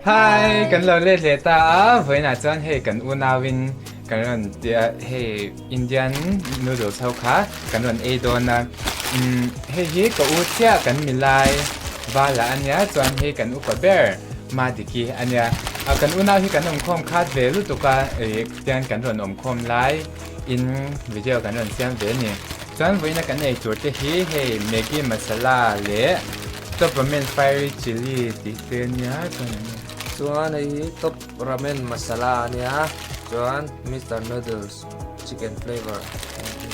Hi, kan lo let leh ta a, vawiinah chuan hei kan unauin kan rawn tia hei Indian noodles ho kha kan rawn ei dawn a, umm hei hi ka u chiah kan milai vala a nia chuan hei kan upa ber Madiki a nia, kan unau hi kan awmkhawm khat ve lutuk a, ih tian kan rawn awmkhawm lai in video kan rawn siam ve a ni. Chuan vawiina kan ei tur te hi hei Maggi masala leh Top Ramen Fiery Chilli tih te a nia chuan eng nge. Chuan hei hi Top Ramen Masala a nia chuan Mister Noodles Chicken Flavour a ni.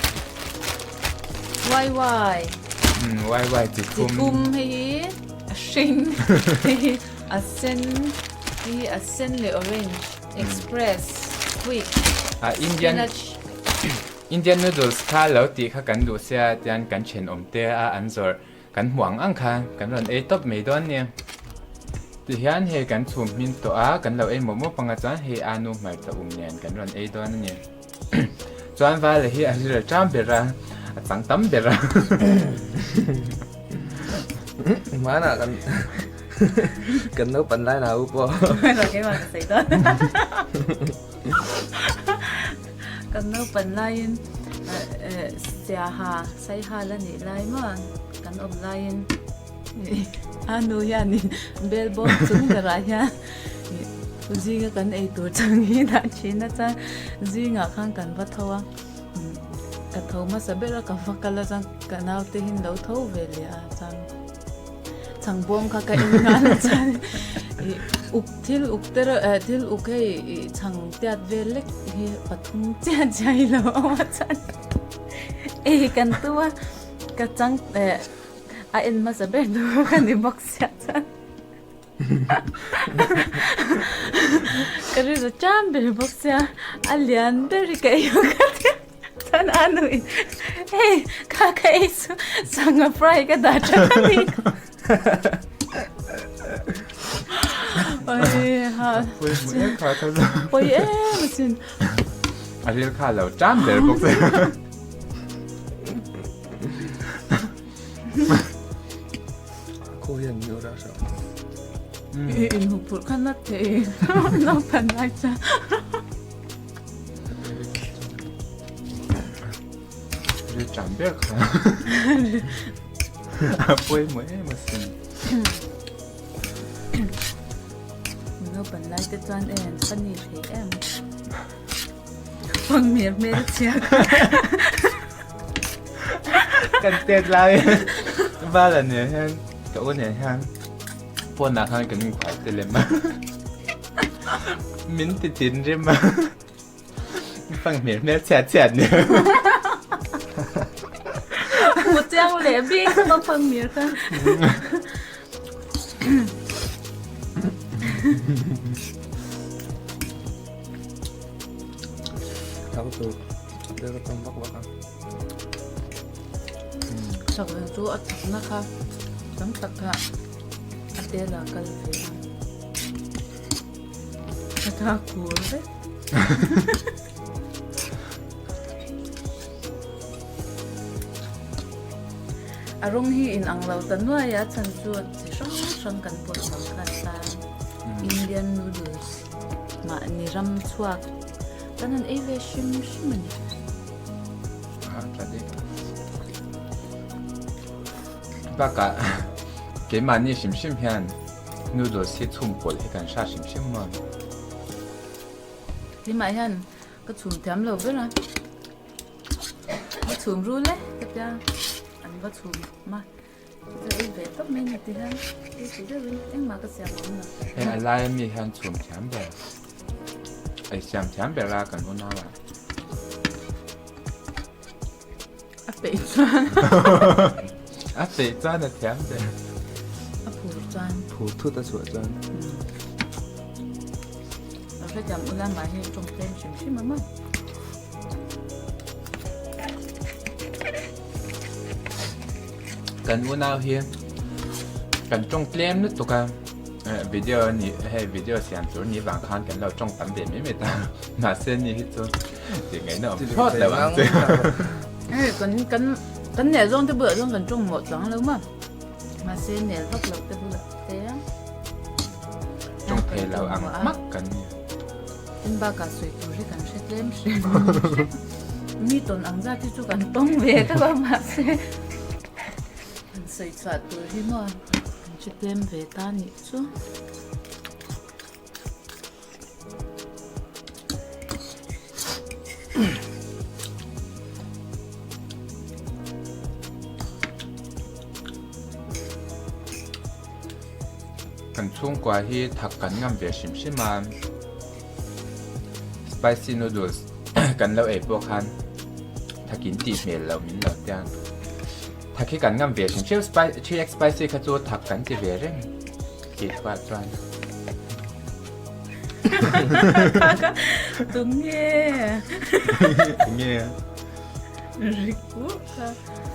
Wai wai. Umm wai wai chi thum. Chi thum hei hi a hring hei hi a sen hei hi a sen leh orange express quick spinach. Indian noodles kha lo tih kha kan duh sia tian kan thenawm te a an zawrh kan hmuh ang ang kha kan rawn ei tawp mai dawn nia. Tihian hei kan chhum hmin tawh a kan lo ei mawp mawp anga chuan hei anu hmarcha um nen kan rawn ei dawn a ni. Chuan vala hi a rilru ṭam ber a, a chang tam ber a. Hmanah kan kan naupan lai na u pawh. Keimah ka sawi dawn. Kan naupan laiin siaha saiha la nih lai maw kan awm laiin a nu hianin bel bawm chung berah hian zinga kan ei tur chang hi dah thin a chuan zingah khan kan va tho a ka tho hmasa ber a ka va kal a chuan ka naute hi an lo tho ve leh a chuan chhang bawm kha ka en nghal a chuan ih uk thil uk te reuh eh thil uk hei ih chhang tiat vel lek hi pathum chiah chiah hi lo awm a chuan ei kan tum a ka chang eh a en hmasa ber tur ka ni bawk sia chuan ka rilru ṭam ber bawk sia a lian ber hi ka ei ang ka ti a. Chuan a nuin hei kha ka ei chu sangha fry ka dah that a ni. Pawi em asin. A ril kha lo tan ber bawk che. Khaw hian mi ura hra. I inhupurh kha na thei naupan lai chuan. Rilṭam ber kha a pawimawh em asin. Naupan lai te chuan e an funny thei em. Fang hmel hmel chhia kha. Kan tet lai vala nen hian ka u nen hian phone ah khan kan inkhuai te lem a. Min ti thin rim a. Fang hmel hmel chhiat chhiat ni. Hmu chiang leh bik ka fang hmel kha. Thang tur te ka tawng vak vak a. Chak chu a chakna kha tam tak kha a tel ah kal ve a. A tha kur vek. A rawng hi in ang lo ta nuai a chhan chu chi hrang hrang kan pawlh vang khan tan Indian noodles mahni ram chhuak kan han ei ve hrim hrim a ni. Bakah keimahni hrim hrim hian Noodles hi chhum pawlh hi kan hra hrim hrim maw? Keimah hian ka chhum thiam lo ber a, va chhum rul e ka tia an va chhum a, ka ei ve tawp mai ni ti hian ei ti deuhin engmah ka siam awm lo. Hei a laia mi hian chhum thiam ber, ei siam thiam ber a kan unau ah. A peih chuan. A peih chuan a thiam ber. A phur chuan. Phur thut a chhuah chuan. Lo hrethiam ula mah hi tawng tlem hrim hrim a maw. Kan unau hi kan tawng tlem lutuk a. Video ni hei video siam tur ni vang khan kan lo tawng tam ve mai mai ta. Mahse ni hi chu Tih ngaihna awm thlawt lo ang che. Hei kan kan kan nel zawng te bulah chuan kan tawng mawh chuang lo maw. Mahse nel vak lo te bulah te. Tawng thei. thei lo ang hmak kan ni. Tin bakah sawi tur hi kan hre tlem hrim hrim. Mi tawn ang zat hi chu kan tawng ve deuh a mahse han sawi chhuah tur hi maw kan hre tlem ve ta nih chu. Kan chhungkua hi thak kan ngam ve hrim hrim a, spicy noodles kan lo ei pawh khan thak in tih hmel loh min lo tia, thak hi kan ngam ve hrim hrim, 3x spicy kha chu thak kan ti ve reng tih thuah chuan. Tunge? Tunge? Riku ka.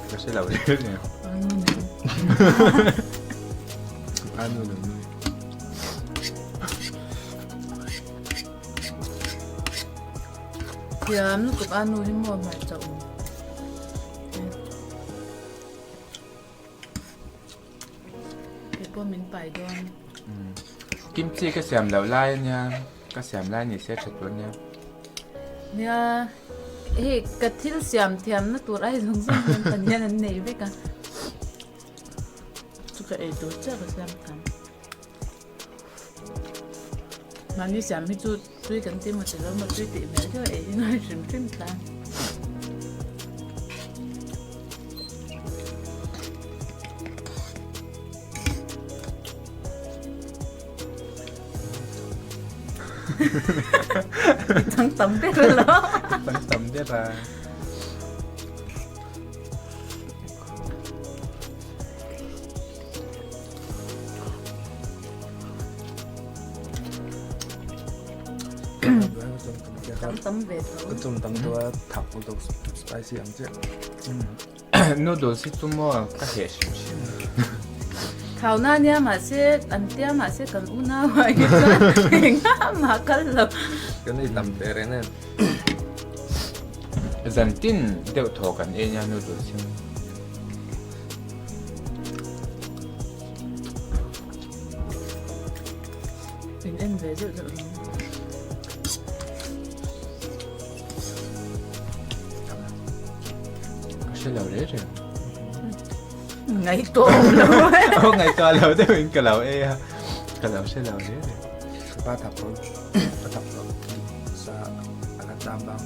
Ka hre lo reng reng. Anu nen. Anu nen. Thiam lutuk anu hi maw hmarcha um. Kei pawh min pai dawn. Kimchi ka siam loh lai ania, ka siam lai ni se tha tur ania. Nia, hei ka thil siam thiamna tur ai zawng zawng hian Pathian an nei vek a. Chu ka ei tur chiah ka siam thiam. Mahni siam hi chu tui kan ti maw ti lo maw tui tih hmel deuh ei hi ngai hrim hrim tlan. Chang tam ber lo. Chang tam ber a. Tam tam ve tho. Ka chum tam tu a thak lutuk spicy ang chiah. Noodles hi chu maw ka heh hrim hrim. Thau na nia mahse an tia mahse kan unau ah hi chuan engah mah kal lo. Kan ei tam teh reng em. Zantin deuh thaw kan ei nia noodles hi. In en ve zeuh zeuh hlawm. Ka hre lo reng reng. Ngaihtuah awm lo e. Aw ngaihtuah lo deuh in ka lo ei a. Ka lo hre lo reng reng. Ka pa thak pawn ka thak tawh sa a la tlam bang.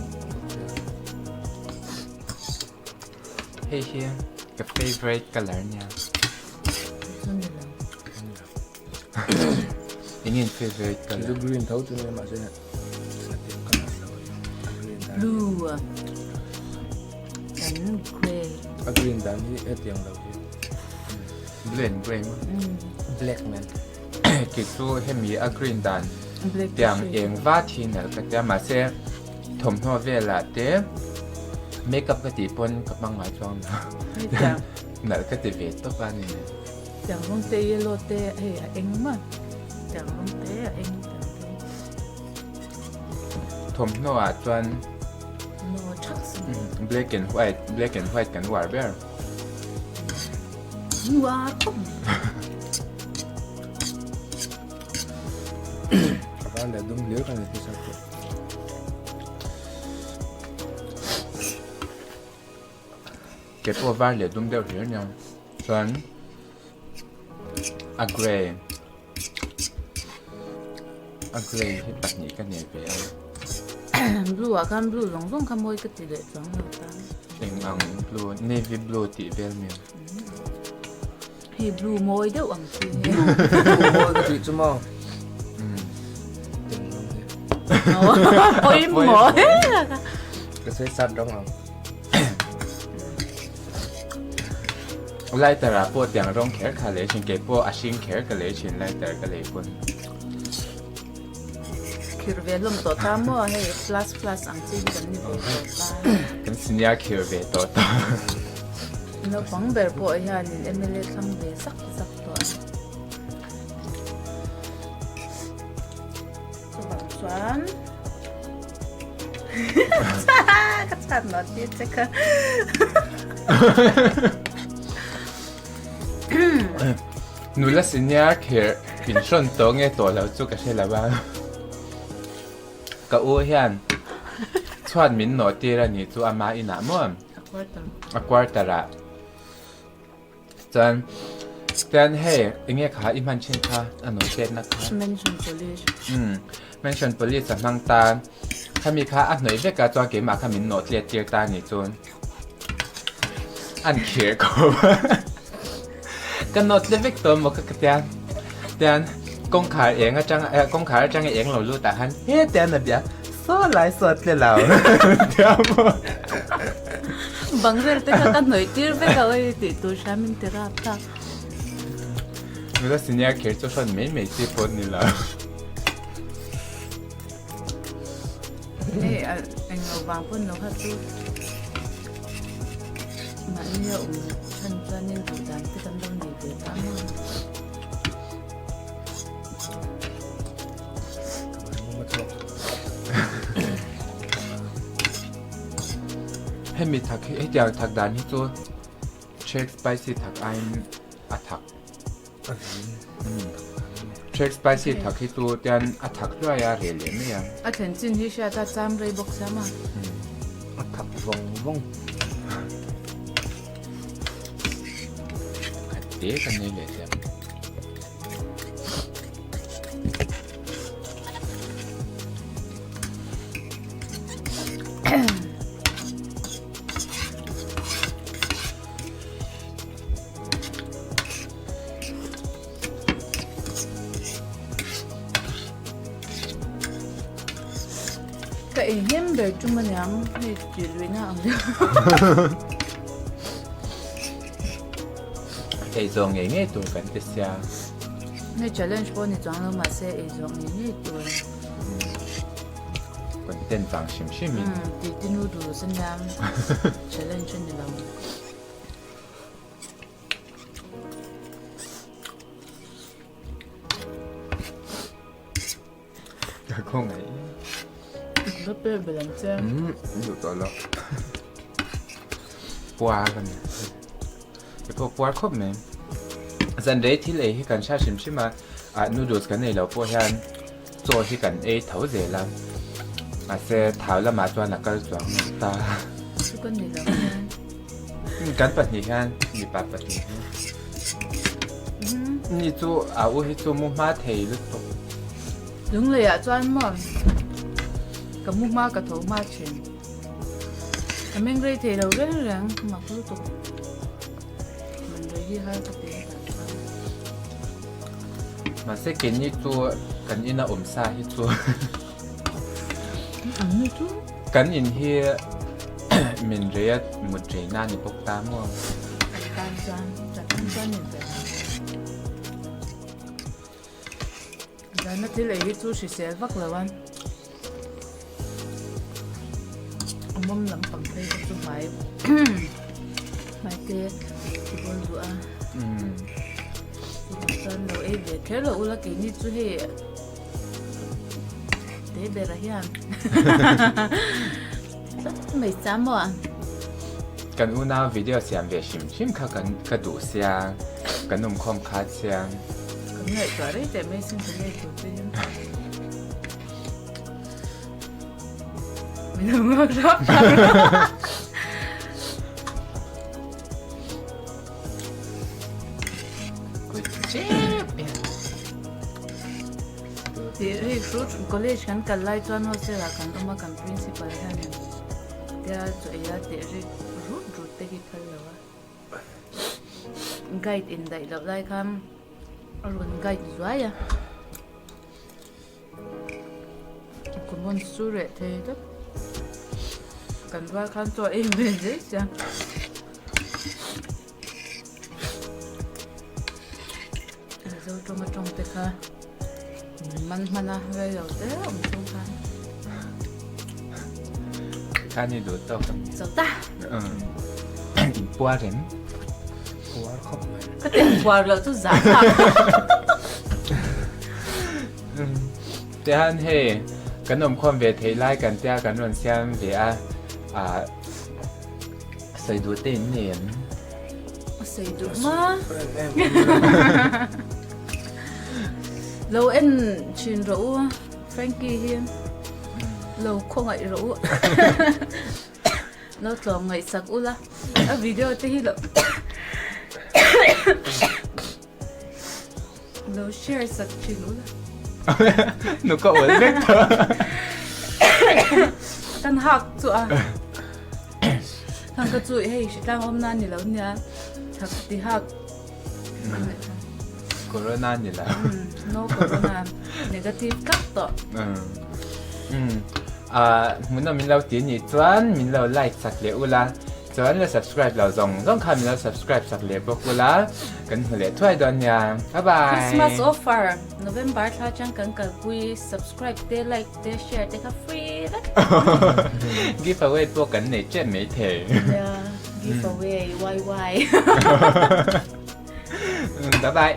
Hei hi ka favourite colour nia. Chu ni lo. Eng nge favourite colour? Chu green tho chu nia mahse a tiang colour lo a ni. A green dan. Blue a. Kan grey. A green dan hi hetiang lo hi. Blue and grey maw? Black man. Kei chu hemi a green dan tiang eng vat hi nalh ka tia mahse thawmhnaw velah te makeup ka tih pawn ka hmang ngai chuang lo nalh ka ti ve tawp a ni. Tiang rawng te yellow te hei a eng mah tiang rawng te a eng tiang te. Thawmhnaw ah chuan black and white black and white kan uar ber. Nua khawp mai. A van leh dum hlir kan inti sak tawh. Ke pawh var leh dum deuh hlir nia. Chuan a grey a grey hi pahnih ka nei ve a. Blue ah khan blue zawng zawng kha mawi ka ti leh chuang lo ta. Eng ang blue navy blue tih vel mi. Hei blue mawi deuh ang chi hi. Blue mawi ka tih chu maw. Pawimawh. Ka sawi sat rawng ang. Lighter ah pawh tiang rawng kher kha lei thin kei pawh a hring kher ka lei thin lighter ka lei pawn. Khir ve hlawm tawh ta maw hei plus plus ang chi hi kan ni ve tawh ta. Kan senior khir ve tawh ta. Naupang ber pawh hianin MLA thlang ve zak zak tawh a. Chuvang chuan ka chhan lo tir che kha. Nula senior kher. In hrawn tawh nge tawh lo chu ka hre lo a. Ka u hian chhuat min nawh tir a nih chu ama inah maw? A quarter ah. Chuan chuan hei enge kha i hman thin kha a nawi chetna kha. Mansion police. Umm mansion police a hmang ta khami kha a hnawih vek a chuan keimah kha min nawh tlet tir ta a nih chuan an khir khawp a ka nawh tlet vek tawh maw ka ka tia tian kawngkhar eng atang eh kawngkhar atanga eng lo lut ah khan hetiang a bia Saw lai saw tle lo tia maw. Bang vel te kha ka hnawih tir vek a oi tih tur hria min ti rap ta. Nula senior kher chu hrawn mai mai chi pawh ni lo. Hei eng lo vang pawn lo kha chu mahni a awm chhan chuanin duh dan te kan lo nei ve ta maw. Hemi thak hi hetiang thak dan hi chu Czech spicy thak aiin a thak Czech spicy thak hi chu tian a thak hluai a reh leh mai a. A thlen chin hi hriat a cham rei bawk sia maw. A thak vawng vawng. Khat te ka nei leh sia. Ka ei hnem ber tum aniang hei tih luihna ang deuh. Ei zawh ngei ngei tur kan ti sia. Hei challenge pawh ni chuang lo mahse ei zawh ngei ngei tur. Content vang hrim hrim in. Umm tih ti noodles ania challenge a ni lo. Ka khawngaih. Ka pe bel ang che. Umm duh tawh lo. Puar ka ni. Ke pawh puar khawp mai. Zan rei thil ei hi kan hria hrim hrim a, ah noodles kan ei loh pawh hian chaw hi kan ei tho zel a. Mahse thau lamah chuan a kal chuang lo ta. Chu ka ni lo hian. Kan pahnih hian mipa pahnih hi. Ni chu a u hi chu mu hma thei lutuk. Lungleiah chuan maw ka mu hma ka tho hma thin. Ka meng rei thei lo reng reng mak lutuk. Man rei hi har ka ti a chuan. Mahse keini chu kan ina awm sa hi chu An ni chu. Kan in hi min rei a mut rei na ni bawk ta maw. Kan tan chuan kan chuan min pe. Zana thil ei hi chu hrisel vak lo a, a mawm lampang phei te chu hmai hmai te ti bawl duh a chuvang chuan lo ei ve kher lo ula keini chu hei te bera hian tlat mai cha maw a. Kan unau video siam ve hrim hrim kha kan ka duh sia kan awmkhawm khat sia. Kan ngaihtuah rei teh mai sin ka ngei tur che hian. Min lo nghak rap rap. Tih hei chu college kan kal lai chuan hostel ah kan awm a kan principal hianin tia chaw ei a teh rik rut rut te hi phal lo a guide in daih loh lai khan a rawn guide zuai a common chu reh thei tlat kan rual khan chaw ei ve zel sia. Mizo tawng atawng te kha min man hman a rei lo te awm chung khan. Khan i duh tawk ang. Zo ta. In puar em? Puar khawp mai. Ka ti puar loh chu zah thlak. Tihian hei kan awmkhawm ve theih lai kan tia kan rawn siam ve a ah Sawi duh te in nei em? A sawi duh ma. Lo en thin rawh u Frankie hi lo khawngaih rawh u lo tlawm ngaihsak ula a video te hi lo lo share sak thin ula. Nu ka ual vek tawh. Kan hak chu a. Hang ka chu hei hritlang awm na ni lo nia thak ti hak. Corona ni lo. No corona negative tak tawh. Hmunah min lo ti nih chuan min lo like sak leh ula chuan la subscribe lo zawng zawng kha min lo subscribe sak leh bawk ula kan hmu leh thuai dawn nia. Bye bye. Christmas offer November thla atang kan kalpui subscribe te like te share te kha free vek. Give away pawh kan nei tep maithei. Yeah. Give away, why why. Bye bye.